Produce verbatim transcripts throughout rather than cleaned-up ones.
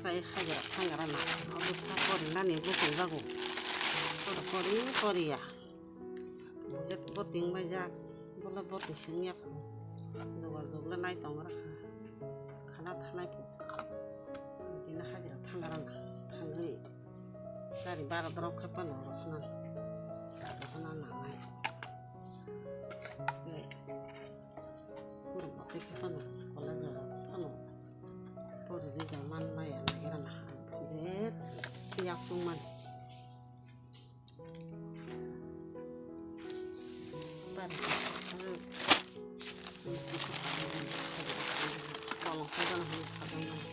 Chai hajra thangra na, abo sa pori nani bo tongjago. Pori pori poriya. Bullet bo tingbaijak, bola bo tising yak. Jogar jogla nai tongra kha. Khana thanai po. Dina hajra thangra na, thangri. Gari bara drop khe pano rokhna. Rokhna nanai. Pura mati khe pano, college o pano. Pori ri da man maya nagira na. Je yak sung man. Pari. Kolong khe gana hini sabang gana.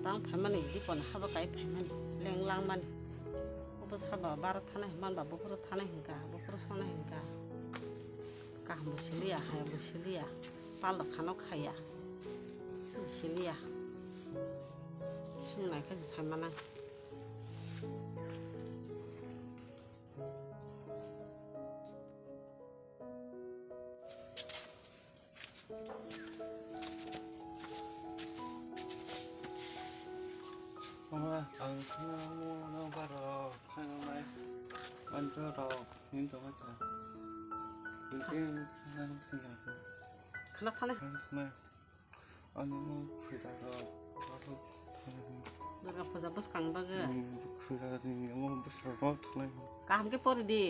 Tang phaimani, dipon haba kai phaimani, leng langmani. Obo saba bara thanai hwnba, buphuru thanai hwnka, buphuru sonai hwnka. Kaham bo siliya, haya bo siliya, pal rok khano khaya. Siliya. Swngnai khe sai manai. Mama, ang khna mo no baro khna nai. Anto rok hin to mata. Khna thane. Khna thane. Ani mo khwda rok. Durga puja bwskang bagwi. Khwda ni mo bwskango thanai. Kaham khe pori di.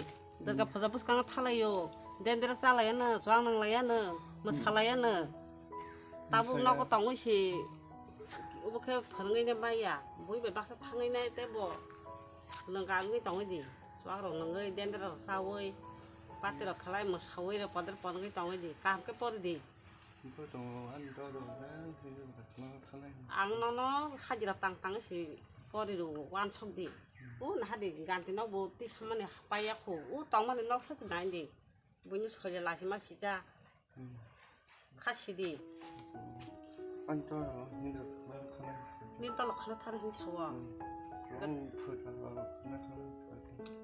Durga puja bwskango thalaio. Dendera chalaiyano, chwang nanglaiyano, mwsalaiyano. Tabuk nogo tongwi si, obo khe phwrwngwi nai maya. Bui bai baksa thangwi nai tei bo nwng kangwi tongwi di. Chwang rok nungwi, dendera rok chawi, pati rok khalai, mwsawi rok podre podre tongwi di. Kaham khe pori di. Bo tongo, ani dodok, ang thangwi rwkha, ma khalai. Ang nono hajira tang tang si pori rwo, wansok di. Hmm. O naha di, ganti nok bo tisamani paiya kho. O tongmani nok sa si nai di. Buini soile lachima sija. Hmm. Kha sidi. Ani dodok, hinwi rwkha, ma khalai. Ni tolo khana thar hin sawo. Hmm. Ang phuja rok khana thar.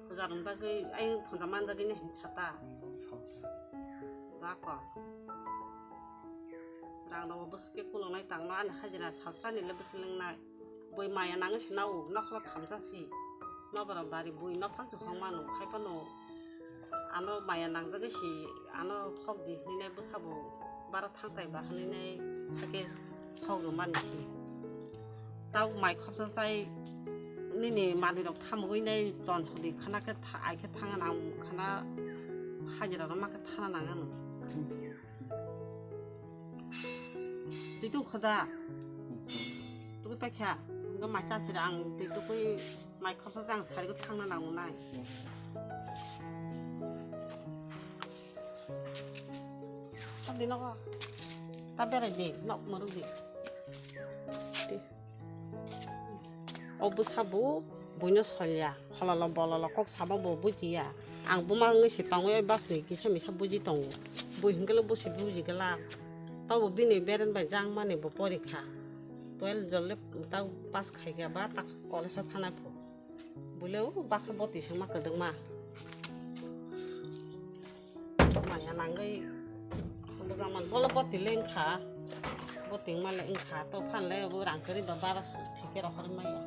Phuja rok bagwi, ayang phuja manjagwi ne hin sata. Hmm, sata. Bako. Rang rok bwswk khe kulungnai tangma ani hajira salsa ni le bwswk lengnai. Bui maya nangwi se nao nokhla thamsa si. Noborok bari bui nophang se hong mano khai phano. Ano maya nangjagwi si ano khok di hinwi nai bwsabo bara thangtai ba hinwi nai hakhe khok rw mani si. Tau mai khopsa chai nini manwi rok thamgwi nai ton sodi khana khe tha-, ai khe thang nang khana hajira rok ma khe thana nang ano. Twi tu khoda. Twi paikha. Hwnkhe mai cha sira ang twi tukui mai khorsa jang sari thangna nangnai. Tadi nogo. Ta berai di nok muru di. Di. O bwsa bo buino solya, hololo bololo kok sama bo bujiya. Ang buma wngwi se tongwi oi bas ni kisa misa buji tongo. Bui hwnkhe le busi buji glak. Tabo bini beren bai jang mani bo porikha. Twelve jole ta pass khaikha ba ta college o thanai pho. Buile o baksa boti sengma kwdwkma. Maya nangwi bwjakmani bole boti le wngkha, boti wngma le wngkha, to phan le bo rang kwrwi ba bara thike rohor maya.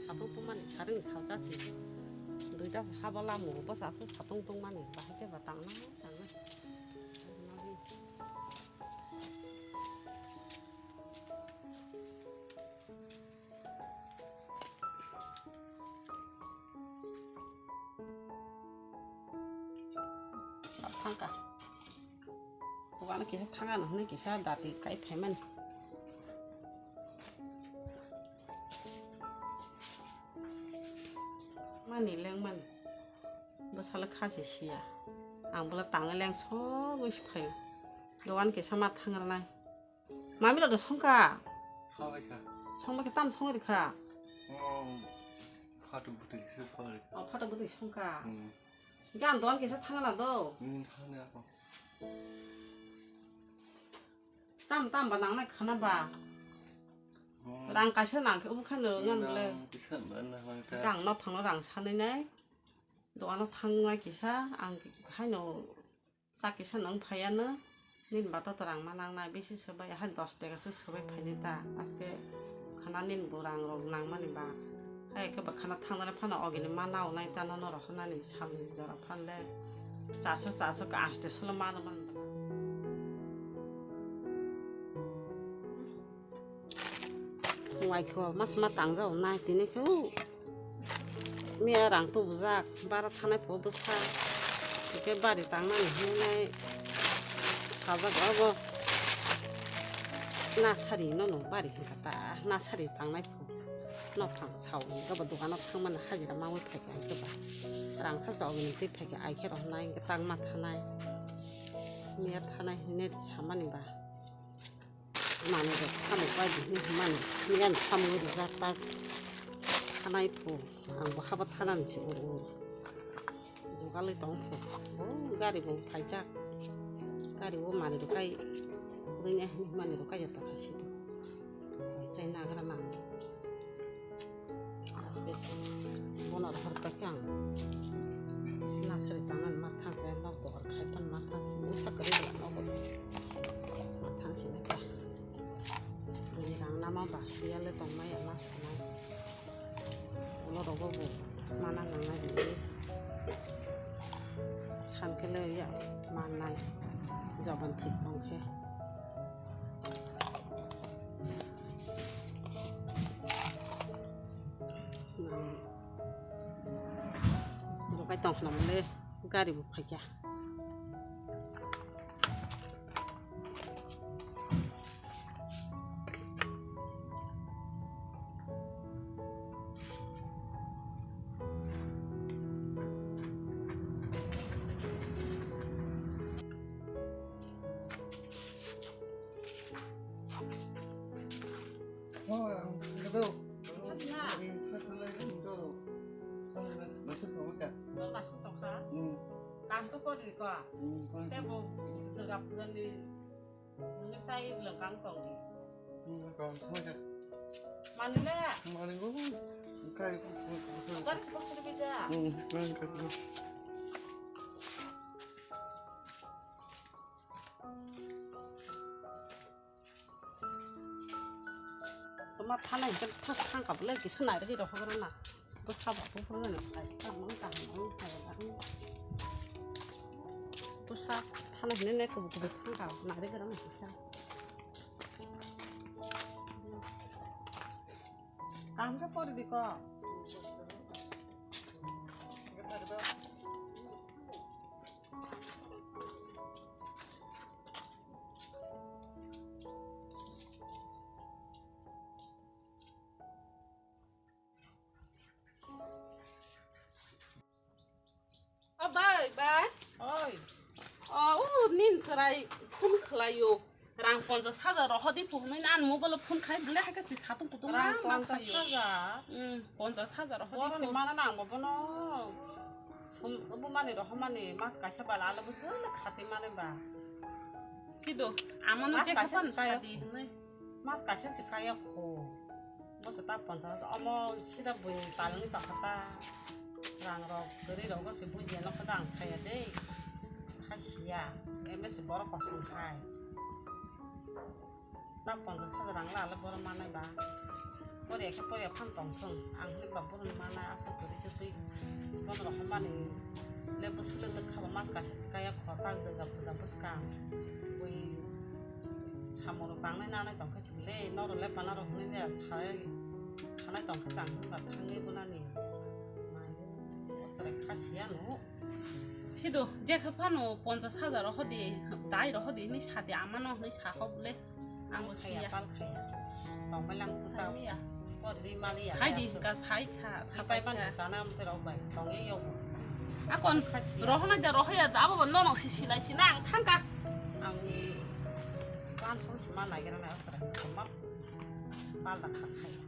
Satung tungmani saring salsa si. Duita se haba lamu bo sa se satung tungmani bahai khe ba tangna tangna. Thangka. Wano kisa thanga no hwnwi kisa dati kai phaimani. Mani lengmani. Bwsala khasi siya. Ang bwla tangwi leng sogwi si phaio. Dogan kisa ma thangrwnai. Mami rok songkha. Songbaikha. Songbaikha tam songri kha. Oh, phato bwtwi se songri kha. Oh, phato bwtwi songkha. Hmm. Gan dogan kisa thangna do. Hmm, thangna ako. Tam tam ba nangnai khana ba. Hmm. Rang kaisa nang khe ubu khano ngan le. Rang kisa ba nang kha. Rang no phano rang sanai nai. Dogan no thangnai kisa ang haino. Chak kisa nung phaiya no, nini bato rang ma nang nai, bisi swbai, hai dos teka se swbai phaini ta, aske khana nini bo rang rok nang mani ba, hai khe ba khana thang nani phano ogini ma nao nai ta, nono rohor nani salni jora phan le, chaso chaso ka aste solo ma no man ba. Waikho mas ma tangjao nai tini khe u. Miya rang tubujak bara thanai pho bwsa. Hwnkhe bari tangnani hinwi nai sajak abo. Nasari nono bari hwnkha ta nasari tangnai pho. Nophang sao hwnkhe bo dogano thangmani hajira maui phaikha hwnkhe ba. Rang sacha ogini twi phaikha aikhe rohornai hwnkhe tangma thanai. Miya thanai hinwi samani ba. Manwi rok samung pai di hinwi hwnmani, miyani samung rijak tak thanai phu, ang bo habo thanani se ur ur. Jugalwi tong phu, bo gari bo phaijak, gari o manwi rok kai rini hwnwi hwnmani rok kai ya tongkha sido. Chai nagra nang. Bono rohor paikhe ang nasari tangan ma thang khe nok dogar khai pan ma thang busa kwrwi bwla nogo ma thang sini khe. Bini rang nama ba suya le tong maya ma sanai. Ulo rogo bo mana nangnai bini san khe le ya mannai joban thik tong khe. Rokai tong khna mole gari bo phaikha. Kangkhe pori ko. Tebo Durga Puja ni mungsa i lekang tong di. Manile. Manile. Kari ko. Kari ko. Toma thana hingke thas thangka bole kisa nairok rok hogorok na. Bwsa ba buphuru no khai tamo kaham khai. Bwsa thana hine ne kubu kubu thangka nairok rok kisa. Kaham khe pori di ko. O bai, bai. Oi. O, u nin chwrai phone khlaio. Rang ponchas hajar rohodi phone hwnwi ani mobile phone khai bwle hai khe si satung kutung rang ma ma ponchas hajar. Khaio. Hmm, ponchas hajar rohodi. Boroni phone. Mana nang bo bono. Sum, obo mani rohomani mas kaisa bala alo bwswk le khati mani ba. Kido, amano mas je kaisa khapang si kaya. Sadi hwnwi. Mas kaisa si kaya kho. Boso ta ponchas omo sida buini palangni bakha ta. Rang rok kwrwi rok se buji no kho dang saya de. Khasia, eme se borok kosong khai. Ta ponchas hajar rang la le borok manai ba. Pore khe pore phan tong thung. Ang hwnwi ba bohrokni mana aswk kwrwi kwtwi. Bono rw hwnmani le bwswk le twk kha ba mas kaisa se kaya kho tak dwga puja bwskang. Ui samung rok tangnai nanai tong khe se le norok le pana rok hwnwi le sai sanai tong khe chang hwnba thangwi bwnani. Mai bwswk kha siya no. Sido, je khe phano ponchas hajar rohodi, dai rohodi hinwi sadi amano hinwi saho bole. Ang bo khaya, siya. Pal khaya. Tongmai lang kuta. Khaya. Kor ri mali ya. Sai di ka sai kha, sapai kha. Sana am te rok bai. Tong ye yo. Akon kha siya. Rohonai da rohaya da abo no no si silai sina ang thangka. Ang ni pan song si ma nai gana na sara. Tongma. Pal da kha khaya.